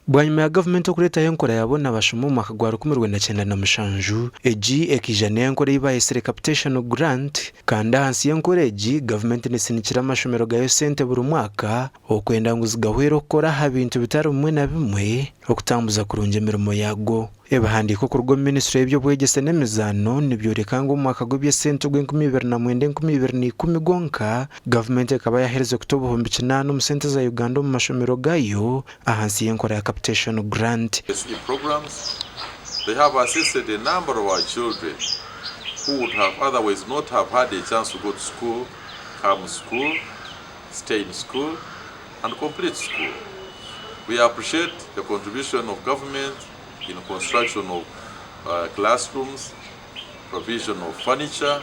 Bwanyima ya gavumenti okureetaho enkora ya boona bashome omu mwaka gwa 1997, egi ekaija n'enkora ei baayetsire Capitation Grant kandi ahansi y'enkora egi, gavumenti nesinikira amashomero gaayo sente buri mwaka okwenda ngu zigahwere okukora aha bintu bitari bimwe na bimwe okutambuza kurungi emirimo yaago. Ebihandiiko kuruga omu minisitule y'eby'obwegyese n'emizaano nibyoreka ngu omu mwaka gw'eby'esente ogw'enkumi ibiri na mwenda 2010 gwonka, gavumenti ekaba yaaherize kuta 8000 omu sente za Uganda omu mashomero gaayo ahansi y'enkora ya Capitation Grant. Programs, they have assisted a number of our children who would have otherwise not have had a chance to go to school, come school, stay in school and complete school. We appreciate the contribution of government in construction of classrooms, provision of furniture,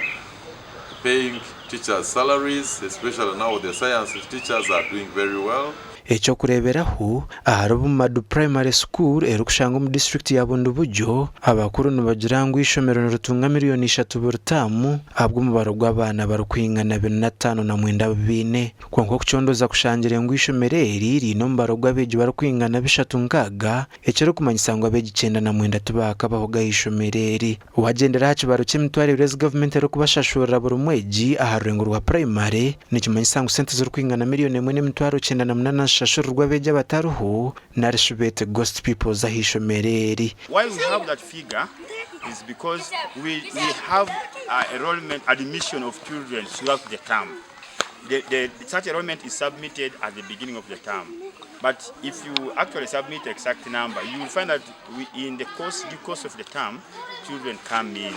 paying teachers' salaries, especially now the science teachers are doing very well. Eky'okureeberaho, ahari Bumadu Primary School erikushangwa omu disiturikiti ya Bundibugyo, abakuru nibagira ngu eishomero niritunga miriyoni 3 buri taamu ahabw'omubaro gw'abaana barikwingana 459 abu baine. Kwonka okucondooza kushangire ngu eishomero eri riine omubaro gw'abeegi barikwingana 360, ekirikumanyisa ngu abeegi 99 tibaakabahoga aha ishomero eri. Wagyendera aha kibaro ky'emitwaro ebiri ezi gavumenti erikubashashurira buri mwegi aha rurengo rwa purayimare, nikimanyisa ngu sente zirikwingana 1,908,000 nizishashurirwa abeegi abatariho nari shi beete ghost pupils aha ishomero eri. Why we have that figure is because we have enrollment, admission of children throughout the term. The such enrollment is submitted at the beginning of the term. But if you actually submit exact number, you will find that in the course of the term, children come in.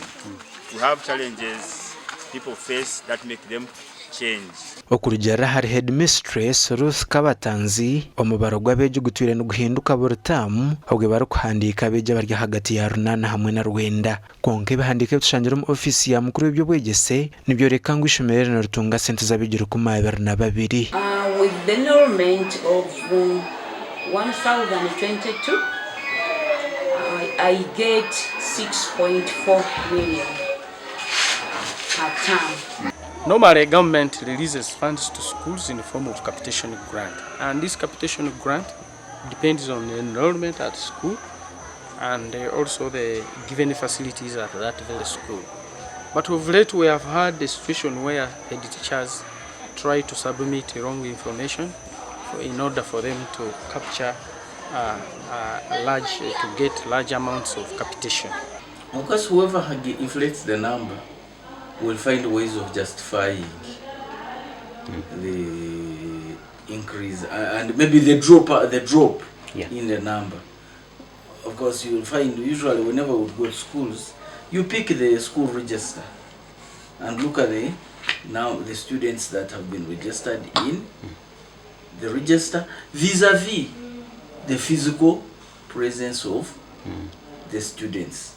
We have challenges people face that make them change. Okurugiirira ahari Headmistress Ruth Kabatanzi, omubaro gw'abeegi gutwire niguhinduka buri taamu obwo barikuhandiika abeegi abari ahagati ya 8 hamwe na 9. Kwonka ebihandiiko ebi tushangire omu ofiisi ya mukuru w'eby'obwegyese nibyoreka ngu eishomero eri niritunga sente z'abeegi 22. With the enrollment of 1022, I get 6.4 million per term. Normally, government releases funds to schools in the form of capitation grant, and this capitation grant depends on the enrollment at school and also the given facilities at that very school. But of late, we have had a situation where head teachers try to submit wrong information in order for them to capture large, to get large amounts of capitation. Of course, whoever inflates the number will find ways of justifying the increase and maybe the drop in the number. Of course, you will find usually whenever we go to schools, you pick the school register and look at the now the students that have been registered in the register vis-a-vis the physical presence of the students.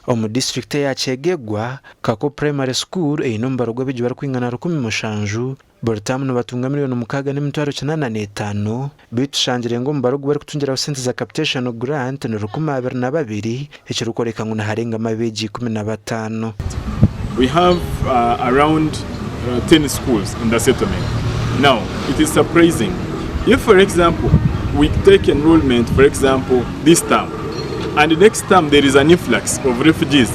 Omu disiturikiti eya Kyegegwa, Kako Primary School eine omubaro gw'abeegi barikwingana 700, buri taamu nibatunga 6,885,000 beitu tushangire ngu omubaro ogu barikutungiraho sente za capitation grant ni 22 ekirikworeka ngu niharengamu abeegi 15. We have around 10 schools in the settlement. Now, it is surprising. If, for example, we take enrollment, for example, this term, and next term there is an influx of refugees,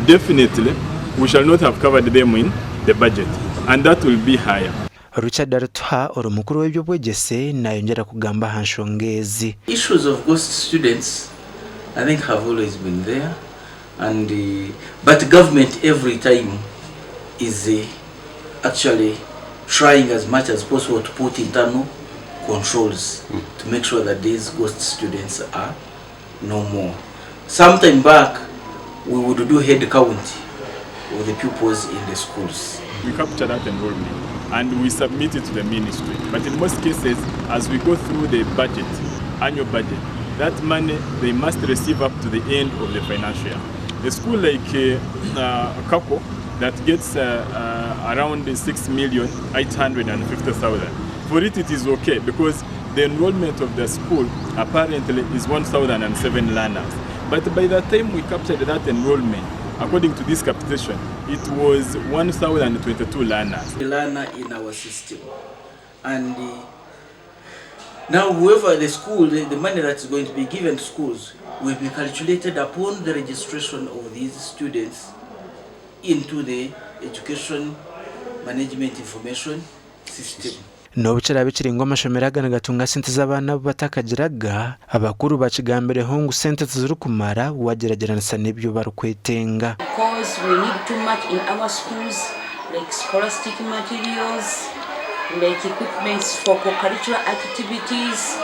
definitely we shall not have covered them in the budget, and that will be higher. Richard Arituha ori mukuru w'eby'obwegyese nayongyera kugamba aha nshonga ezi. Issues of ghost students, I think, have always been there, and but government every time is actually trying as much as possible to put internal controls to make sure that these ghost students are no more. Sometime back, we would do head count of the pupils in the schools. We capture that enrollment and we submit it to the ministry. But in most cases, as we go through the budget, annual budget, that money they must receive up to the end of the financial year. A school like Kako that gets around 6,850,000. For it, it is okay because the enrollment of the school apparently is 1,007 learners. But by the time we captured that enrollment, according to this capitation, it was 1,022 learners. Learner in our system. And Now whoever the school, the, the money that is going to be given to schools will be calculated upon the registration of these students into the education management information system. N'obu kiraabe kiri ngu amashomero aga nigatunga sente z'abaana abu batakagiraga, abakuru bakigambireho ngu sente tizirikumara wagyeragyeranisa n'ebi barikwetenga. Because we need too much in our schools like scholastic materials, like equipments for co-curricular activities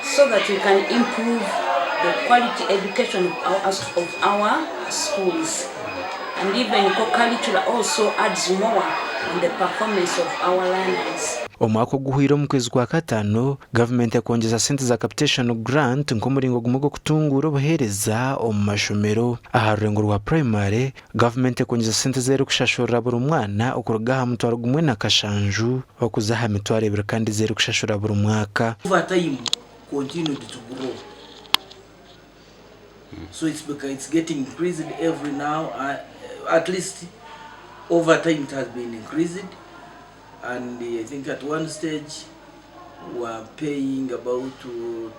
so that we can improve the quality education of our schools. And even co-curricular also adds more on the performance of our learners. Omwaka oguhweire omu kwezi kwa kataano, gavumenti ekongyeza sente za capitation grant nk'omuringo gumwe gw'okutunguura obuheereza omu mashomero. Aha rurengo rwa purayimare, gavumenti ekongyeza sente ezi erikushashurira buri mwana okuruga aha mutwaro gumwe na kashanju okuza aha mitwaro ebiri kandi ezi erikushashura buri mwaka. Over time continued to grow so it's because it's getting increased every now at least over time it has been increased and I think at one stage we were paying about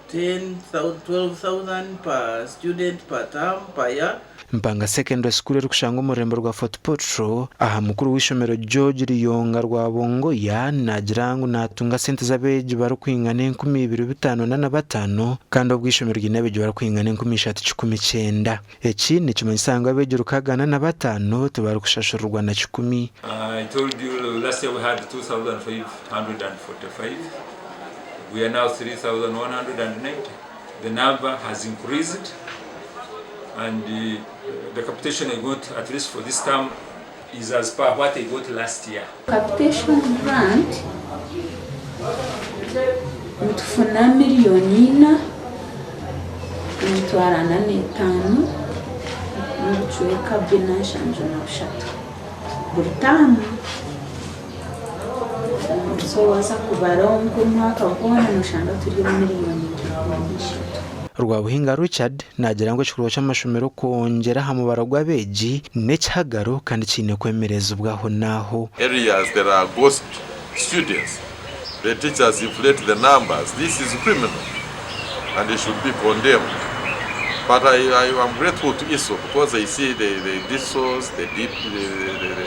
10,000 12,000 per student per term per year. Mpanga Secondary School erikushangwa omu rurembo rwa Fort Portal, aha mukuru w'eishomero George Ruyonga Rwabongoya naagira ngu naatunga sente z'abeegi barikwingana 2505 kandi obwo eishomero ryine abeegi barikwingana 3109. Eki nikimanyisa ngu abeegi 65 tibarikushashurirwa na kikumi. I told you last year we had 2,545. We are now 3,190. The number has increased and the capitation I got, at least for this term, is as per what I got last year. Capitation grant nitufuna miliyoni ina emitwaro ana n'etaano n'obucweka bina nshanju na bushatu buri taamu. So waaza kubara nk'omwaka gwona noshanga turi omu miliyoni nka ishatu. Rwabuhinga Richard naagira ngu ekikorwa ky'amashomero kwongyera aha mubaro gw'abeegi n'ekihagaro kandi kiine kwemerezibwa ahonaaho. Areas there are ghost students, the teachers inflate the numbers, this is criminal and it should be condemned. But I am grateful to ISO because I see the DISOs, the, DP,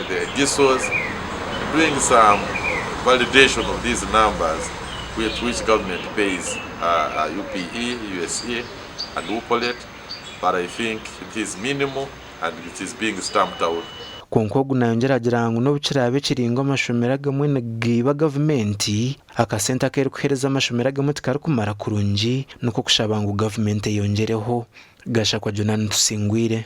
the DISOs doing some validation of these numbers with which government pays UPE, USE and UPOLET, but I think it is minimal and it is being stamped out. Kwonka ogu nayongyera agira ngu n'obu kiraabe kiri ngu amashomero agamwe nigaiba gavumenti, akasente aku erikuheereza amashomero agamwe tikarikumara kurungi nikwo kushaba ngu gavumenti eyongyereho. Gashakwa Jonah Tusingwire.